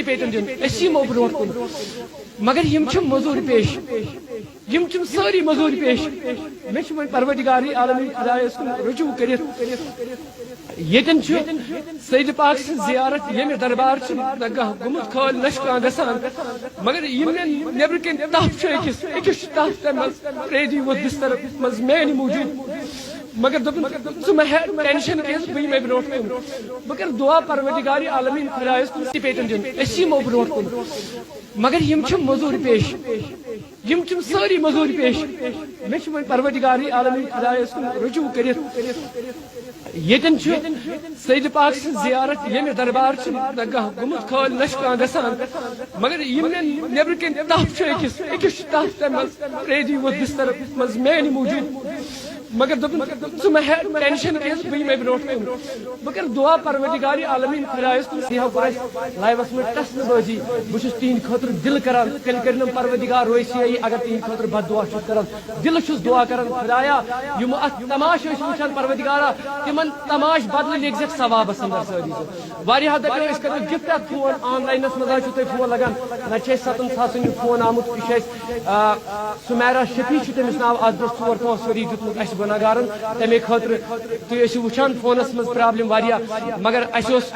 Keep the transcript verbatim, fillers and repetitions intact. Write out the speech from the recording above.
Pattern دِنۍ، أسۍ یِمو برونٛٹھ کُن۔ مگر یِم چھِ مٔزوٗرۍ پیش، یِم چھِ سٲری مٔزوٗرۍ پیش۔ مےٚ چھُ وۄنۍ پروردگارٕے عالمین خدایس کُن رجوع کٔرِتھ، ییٚتٮ۪ن چھُ سید پاک سٕنٛز زیارت، ییٚمہِ دربار چھُ نہ گاہ گوٚمُت خٲلۍ، نہ چھُ کانٛہہ گژھان۔ مگر یِم مےٚ نیٚبرٕ کَنۍ تپھ چھُ أکِس، أکِس چھُ تپھ تَمہِ منٛز، ترٛیٚیہِ دُہۍ ووت بستر منٛز میٛانہِ موٗجوٗب۔ مگر دوٚپُن، ژٕ مہ ہےٚ ٹینشن کینٛہہ، بہٕ یِمے برونٛٹھ کُن۔ بہٕ کرٕ دعا پروردگار عالمین خدایس کُن، تہِ پیٹن دِنۍ، أسۍ یِمو برونٛٹھ کُن۔ مگر یِم چھِ مٔزوٗرۍ پیش، یِم چھِ سٲری مٔزوٗرۍ پیش۔ مےٚ چھُ وۄنۍ پروردگار عالمین خدایس کُن رجوع کٔرِتھ، ییٚتٮ۪ن چھُ سید پاک سٕنٛز زیارت، ییٚمہِ دربار چھُ نہ گاہ گوٚمُت خٲلۍ، نہ چھُ کانٛہہ گژھان۔ مگر یِم مےٚ نیٚبرٕ کَنۍ تپھ چھُ أکِس، أکِس چھُ تپھ تَمہِ منٛز، ترٛیٚیہِ دُہۍ ووت بستر منٛز میٛانہِ موٗجوٗب۔ مگر دوٚپُن، ژٕ مہ ہےٚ ٹینشن کینٛہہ، بہٕ یِمے برونٛٹھ کُن۔ بہٕ کرٕ دعا پروردگار عالمین خدایس کُن۔ یہِ ہا کوٚر اَسہِ لایوَس منٛز ٹس نہٕ بٲزی۔ بہٕ چھُس تِہنٛدِ خٲطرٕ دِل کران، تیٚلہِ کٔرِنم پروردگار رویسی، اگر تِہنٛدِ خٲطرٕ بد دعا چھُس کران۔ دِلہٕ چھُس دعا کران، خدایا، یِم اتھ تماش ٲسۍ وٕچھان، پروردگارا، تِمن تماش بدلہٕ لیکھزٮ۪کھ ثوابس اندر سٲری زٕ۔ واریاہ دپیو، أسۍ کرو گفٹ اتھ فون، آن لاینس منٛز حظ چھُو تۄہہِ فون لگان، نتہٕ چھُ اَسہِ ستن ساسن یہِ فون آمُت، یہِ چھُ اَسہِ، آ، سمیرا شفیع چھُ تٔمِس ناو، اتھ برونٛہہ ژور پانٛژھ ؤری دیُتمُت اَسہِ گۄناہ گارن، تمے خٲطرٕ تُہۍ ٲسِو وٕچھان فونس منٛز پرابلم واریاہ، مگر اَسہِ اوس